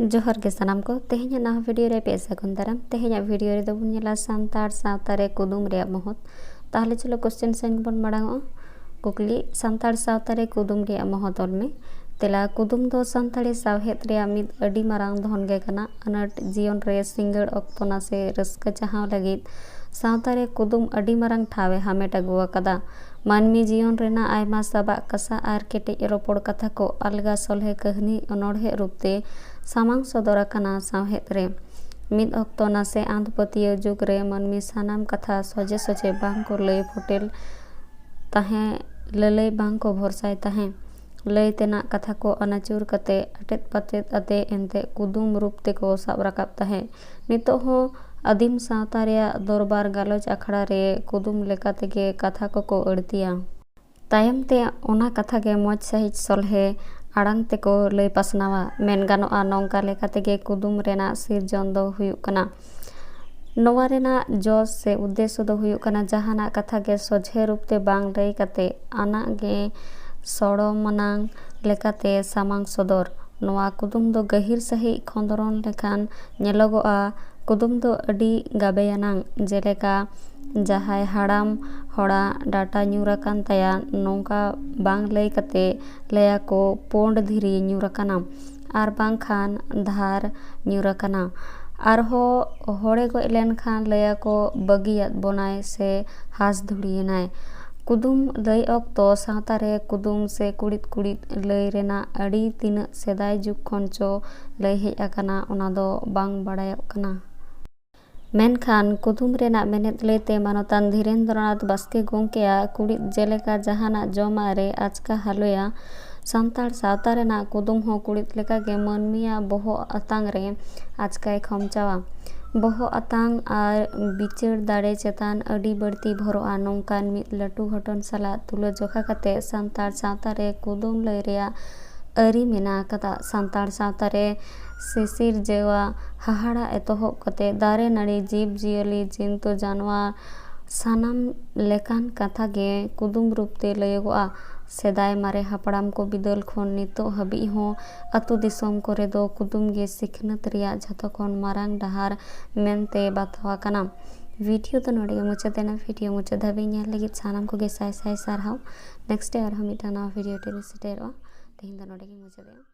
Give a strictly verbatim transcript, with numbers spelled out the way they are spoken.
ᱡᱚᱦᱟᱨ ᱜᱮ ᱥᱟᱱᱟᱢ ᱠᱚ, ᱛᱮᱦᱮᱧᱟᱜ ᱱᱟᱣᱟ ᱵᱷᱤᱰᱤᱭᱳ ᱨᱮ ᱯᱮ ᱥᱟᱹᱜᱩᱱ ᱫᱟᱨᱟᱢ᱾ ᱛᱮᱦᱮᱧᱟᱜ ᱵᱷᱤᱰᱤᱭᱳ ᱨᱮᱫᱚ ᱵᱚᱱ ᱧᱮᱞᱟ ᱥᱟᱱᱛᱟᱲ ᱥᱟᱶᱛᱟ ᱨᱮ ᱠᱩᱫᱩᱢ ᱨᱮᱭᱟᱜ ᱢᱚᱦᱚᱛ᱾ ᱛᱟᱦᱚᱞᱮ ᱪᱚᱞᱚ ᱠᱚᱥᱪᱮᱱ ᱥᱮᱱ ᱵᱚᱱ ᱢᱟᱲᱟᱝᱚᱜᱼᱟ᱾ ᱠᱩᱠᱞᱤ, ᱥᱟᱱᱛᱟᱲ ᱥᱟᱶᱛᱟ ᱨᱮ ᱠᱩᱫᱩᱢ ᱨᱮᱭᱟᱜ ᱢᱚᱦᱚᱛ ᱚᱞ ᱢᱮ᱾ ᱛᱮᱞᱟ, ᱠᱩᱫᱩᱢ ᱫᱚ ᱥᱟᱱᱛᱟᱲᱤ ᱥᱟᱶᱦᱮᱫ ᱨᱮᱭᱟᱜ ᱢᱤᱫ ᱟᱹᱰᱤ ᱢᱟᱨᱟᱝ ᱫᱷᱚᱱ ᱜᱮ ᱠᱟᱱᱟ᱾ ᱟᱱᱟᱴ ᱡᱤᱭᱚᱱ ᱨᱮ ᱥᱤᱸᱜᱟᱹᱲ ᱚᱠᱛᱚ ᱱᱟᱥᱮ ᱨᱟᱹᱥᱠᱟᱹ ᱪᱟᱦᱟᱣ ᱞᱟᱹᱜᱤᱫ ᱥᱟᱶᱛᱟ ᱨᱮ ᱠᱩᱫᱩᱢ ᱟᱹᱰᱤ ᱢᱟᱨᱟᱝ ᱴᱷᱟᱶ ᱮ ᱦᱟᱢᱮᱴ ᱟᱹᱜᱩ ᱟᱠᱟᱫᱟ᱾ ᱢᱟᱹᱱᱢᱤ ᱡᱤᱭᱚᱱ ᱨᱮᱱᱟᱜ ᱟᱭᱢᱟ ᱥᱟᱵᱟᱜ ᱠᱟᱥᱟ ᱟᱨ ᱠᱮᱴᱮᱡ ᱨᱚᱯᱚᱲ ᱠᱟᱛᱷᱟ ᱠᱚ ᱟᱞᱜᱟ ᱥᱚᱞᱦᱮ ᱠᱟᱹᱦᱱᱤ ᱚᱱᱚᱬᱦᱮ ᱨᱩᱯ ᱛᱮ ᱥᱟᱢᱟᱝ ᱥᱚᱫᱚᱨ ᱟᱠᱟᱱᱟ ᱥᱟᱶᱦᱮᱫ ᱨᱮ᱾ ᱢᱤᱫ ᱚᱠᱛᱚ ᱱᱟᱥᱮ ᱟᱸᱫᱷ ᱯᱟᱹᱛᱭᱟᱹᱣ ᱡᱩᱜᱽ ᱨᱮ ᱢᱟᱹᱱᱢᱤ ᱥᱟᱱᱟᱢ ᱠᱟᱛᱷᱟ ᱥᱚᱡᱷᱮ ᱥᱚᱡᱷᱮ ᱵᱟᱝ ᱠᱚ ᱞᱟᱹᱭ ᱯᱷᱚᱴᱮᱞ ᱛᱟᱦᱮᱸ, ᱞᱟᱹᱞᱟᱹᱭ ᱵᱟᱝ ᱠᱚ ᱵᱷᱚᱨᱥᱟᱭ ᱛᱟᱦᱮᱸ᱾ ᱞᱟᱹᱭ ᱛᱮᱱᱟᱜ ᱠᱟᱛᱷᱟ ᱠᱚ ᱟᱱᱟᱪᱩᱨ ᱠᱟᱛᱮ ᱟᱴᱮᱫ ᱯᱟᱴᱮᱫ ᱟᱛᱮ ᱮᱱᱛᱮ ᱠᱩᱫᱩᱢ ᱨᱩᱯ ᱛᱮᱠᱚ ᱥᱟᱵ ᱨᱟᱠᱟᱵ ᱛᱟᱦᱮᱸ᱾ ᱱᱤᱛᱚᱜ ᱦᱚᱸ ᱟᱹᱫᱤᱢ ᱥᱟᱶᱛᱟ ᱨᱮᱭᱟᱜ ᱫᱚᱨᱵᱟᱨ ᱜᱟᱞᱚᱪ ᱟᱠᱷᱲᱟ ᱨᱮ ᱠᱩᱫᱩᱢ ᱞᱮᱠᱟ ᱛᱮᱜᱮ ᱠᱟᱛᱷᱟ ᱠᱚᱠᱚ ᱟᱹᱲᱛᱤᱭᱟ᱾ ᱛᱟᱭᱚᱢ ᱛᱮ ᱚᱱᱟ ᱠᱟᱛᱷᱟ ᱜᱮ ᱢᱚᱡᱽ ᱥᱟᱺᱦᱤᱡ ᱥᱚᱞᱦᱮ ᱟᱲᱟᱝ ᱛᱮᱠᱚ ᱞᱟᱹᱭ ᱯᱟᱥᱱᱟᱣᱟ᱾ ᱢᱮᱱ ᱜᱟᱱᱚᱜᱼᱟ, ᱱᱚᱝᱠᱟ ᱞᱮᱠᱟ ᱛᱮᱜᱮ ᱠᱩᱫᱩᱢ ᱨᱮᱱᱟᱜ ᱥᱤᱨᱡᱚᱱ ᱫᱚ ᱦᱩᱭᱩᱜ ᱠᱟᱱᱟ᱾ ᱱᱚᱣᱟ ᱨᱮᱱᱟᱜ ᱡᱚᱥ ᱥᱮ ᱩᱫᱽᱫᱮᱥᱥᱚ ᱫᱚ ᱦᱩᱭᱩᱜ ᱠᱟᱱᱟ ᱡᱟᱦᱟᱱᱟᱜ ᱠᱟᱛᱷᱟ ᱜᱮ ᱥᱚᱡᱷᱮ ᱨᱩᱯ ᱛᱮ ᱵᱟᱝ ᱞᱟᱹᱭ ᱠᱟᱛᱮ ᱟᱱᱟᱜ ᱜᱮ ᱥᱚᱲᱚᱢᱟᱱᱟᱝ ᱞᱮᱠᱟᱛᱮ ᱥᱟᱢᱟᱝ ᱥᱚᱫᱚᱨ᱾ ᱱᱚᱣᱟ ᱠᱩᱫᱩᱢ ᱫᱚ ᱜᱟᱹᱦᱤᱨ ᱥᱟᱺᱦᱤᱡ ᱠᱷᱚᱸᱫᱽᱨᱚᱱ ᱞᱮᱠᱷᱟᱱ ᱧᱮᱞᱚᱜᱚᱜᱼᱟ, ᱠᱩᱫᱩᱢ ᱫᱚ ᱟᱹᱰᱤ ᱜᱟᱵᱮᱭᱟᱱᱟᱝ, ᱡᱮᱞᱮᱠᱟ ᱡᱟᱦᱟᱸᱭ ᱦᱟᱲᱟᱢ ᱦᱚᱲᱟᱜ ᱰᱟᱴᱟ ᱧᱩᱨ ᱟᱠᱟᱱ ᱛᱟᱭᱟ, ᱱᱚᱝᱠᱟ ᱵᱟᱝ ᱞᱟᱹᱭ ᱠᱟᱛᱮ ᱞᱟᱹᱭᱟᱠᱚ, "ᱯᱳᱸᱰ ᱫᱷᱤᱨᱤ ᱧᱩᱨ ᱟᱠᱟᱱᱟ", ᱟᱨ ᱵᱟᱝᱠᱷᱟᱱ, "ᱫᱷᱟᱨ ᱧᱩᱨ ᱟᱠᱟᱱᱟ"᱾ ᱟᱨᱦᱚᱸ ᱦᱚᱲᱮ ᱜᱚᱡ ᱞᱮᱱᱠᱷᱟᱱ ᱞᱟᱹᱭᱟᱠᱚ, "ᱵᱟᱹᱜᱤᱭᱟᱫ ᱵᱚᱱᱟᱭ" ᱥᱮ "ᱦᱟᱸᱥ ᱫᱷᱩᱲᱤᱭᱮᱱᱟᱭ"᱾ ᱠᱩᱫᱩᱢ ᱞᱟᱹᱭ ᱚᱠᱛᱚ ᱥᱟᱶᱛᱟ ᱨᱮ ᱠᱩᱫᱩᱢ ᱥᱮ ᱠᱩᱲᱤᱫ ᱠᱩᱲᱤᱫ ᱞᱟᱹᱭ ᱨᱮᱱᱟᱜ ᱟᱹᱰᱤ ᱛᱤᱱᱟᱹᱜ ᱥᱮᱫᱟᱭ ᱡᱩᱜᱽ ᱠᱷᱚᱱ ᱪᱚ ᱞᱟᱹᱭ ᱦᱮᱡ ᱟᱠᱟᱱᱟ, ᱚᱱᱟ ᱫᱚ ᱵᱟᱝ ᱵᱟᱲᱟᱭᱚᱜ ᱠᱟᱱᱟ᱾ ᱢᱮᱱᱠᱷᱟᱱ ᱠᱩᱫᱩᱢ ᱨᱮᱱᱟᱜ ᱢᱮᱱᱮᱫ ᱞᱟᱹᱭᱛᱮ ᱢᱟᱱᱚᱛᱟᱱ ᱫᱷᱤᱨᱮᱱᱫᱨᱚᱱᱟᱛᱷ ᱵᱟᱥᱠᱮ ᱜᱚᱢᱠᱮᱭᱟᱜ ᱠᱩᱲᱤᱫ ᱡᱮᱞᱮᱠᱟ ᱡᱟᱦᱟᱱᱟᱜ ᱡᱚᱢᱟᱜ ᱨᱮ ᱟᱪᱠᱟ ᱦᱟᱞᱚᱭᱟ, ᱥᱟᱱᱛᱟᱲ ᱥᱟᱶᱛᱟ ᱨᱮᱱᱟᱜ ᱠᱩᱫᱩᱢ ᱦᱚᱸ ᱠᱩᱲᱤᱫ ᱞᱮᱠᱟᱜᱮ ᱢᱟᱹᱱᱢᱤᱭᱟᱜ ᱵᱚᱦᱚᱜ ᱟᱛᱟᱝ ᱨᱮ ᱟᱪᱠᱟᱭ ᱠᱷᱚᱢᱪᱟᱣᱟ᱾ ᱵᱚᱦᱚᱜ ᱟᱛᱟᱝ ᱟᱨ ᱵᱤᱪᱟᱹᱨ ᱫᱟᱲᱮ ᱪᱮᱛᱟᱱ ᱟᱹᱰᱤ ᱵᱟᱹᱲᱛᱤ ᱵᱷᱚᱨᱚᱜᱼᱟ᱾ ᱱᱚᱝᱠᱟᱱ ᱢᱤᱫ ᱞᱟᱹᱴᱩ ᱜᱷᱚᱴᱚᱱ ᱥᱟᱞᱟᱜ ᱛᱩᱞᱟᱹ ᱡᱚᱠᱷᱟ ᱠᱟᱛᱮ ᱥᱟᱱᱛᱟᱲ ᱥᱟᱶᱛᱟ ᱨᱮ ᱠᱩᱫᱩᱢ ᱞᱟᱹᱭ ᱨᱮᱭᱟᱜ ᱟᱹᱨᱤ ᱢᱮᱱᱟᱜ ᱟᱠᱟᱫᱟ᱾ ᱥᱟᱱᱛᱟᱲ ᱥᱟᱶᱛᱟ ᱨᱮ ᱥᱤᱥᱤᱨᱡᱟᱹᱣᱟ ᱦᱟᱦᱟᱲᱟ ᱮᱛᱚᱦᱚᱵ ᱠᱟᱛᱮ ᱫᱟᱨᱮ ᱱᱟᱹᱲᱤ, ᱡᱤᱵᱽ ᱡᱤᱭᱟᱹᱞᱤ, ᱡᱤᱱᱛᱩ ᱡᱟᱱᱣᱟᱨ, ᱥᱟᱱᱟᱢ ᱞᱮᱠᱟᱱ ᱠᱟᱛᱷᱟ ᱜᱮ ᱠᱩᱫᱩᱢ ᱨᱩᱯ ᱛᱮ ᱞᱟᱹᱭᱚᱜᱚᱜᱼᱟ᱾ ᱥᱮᱫᱟᱭ ᱢᱟᱨᱮ ᱦᱟᱯᱲᱟᱢ ᱠᱚ ᱵᱤᱫᱟᱹᱞ ᱠᱷᱚᱱ ᱱᱤᱛᱚᱜ ᱦᱟᱹᱵᱤᱡ ᱦᱚᱸ ᱟᱹᱛᱩ ᱫᱤᱥᱚᱢ ᱠᱚᱨᱮ ᱫᱚ ᱠᱩᱫᱩᱢ ᱜᱮ ᱥᱤᱠᱷᱱᱟᱹᱛ ᱨᱮᱭᱟᱜ ᱡᱷᱚᱛᱚ ᱠᱷᱚᱱ ᱢᱟᱨᱟᱝ ᱰᱟᱦᱟᱨ ᱢᱮᱱᱛᱮ ᱵᱟᱛᱟᱣ ᱟᱠᱟᱱᱟ᱾ ᱵᱷᱤᱰᱤᱭᱳ ᱫᱚ ᱱᱚᱰᱮ ᱜᱮ ᱢᱩᱪᱟᱹᱫ ᱮᱱᱟ᱾ ᱵᱷᱤᱰᱤᱭᱳ ᱢᱩᱪᱟᱹᱫ ᱫᱷᱟᱹᱵᱤᱡ ᱧᱮᱞ ᱞᱟᱹᱜᱤᱫ ᱥᱟᱱᱟᱢ ᱠᱚᱜᱮ ᱥᱟᱭ ᱥᱟᱭ ᱥᱟᱨᱦᱟᱣ᱾ ᱱᱮᱠᱥᱴ ᱰᱮ ᱟᱨᱦᱚᱸ ᱢᱤᱫᱴᱟᱝ ᱱᱟᱣᱟ ᱵᱷᱤᱰᱤᱭᱳ ᱛᱮᱞᱮ ᱥᱮᱴᱮᱨᱚᱜᱼᱟ᱾ ᱛᱮᱦᱮᱧ ᱫᱚ ᱱᱚᱰᱮ ᱜᱮ ᱢᱩᱪᱟᱹᱫ ᱮᱱᱟ᱾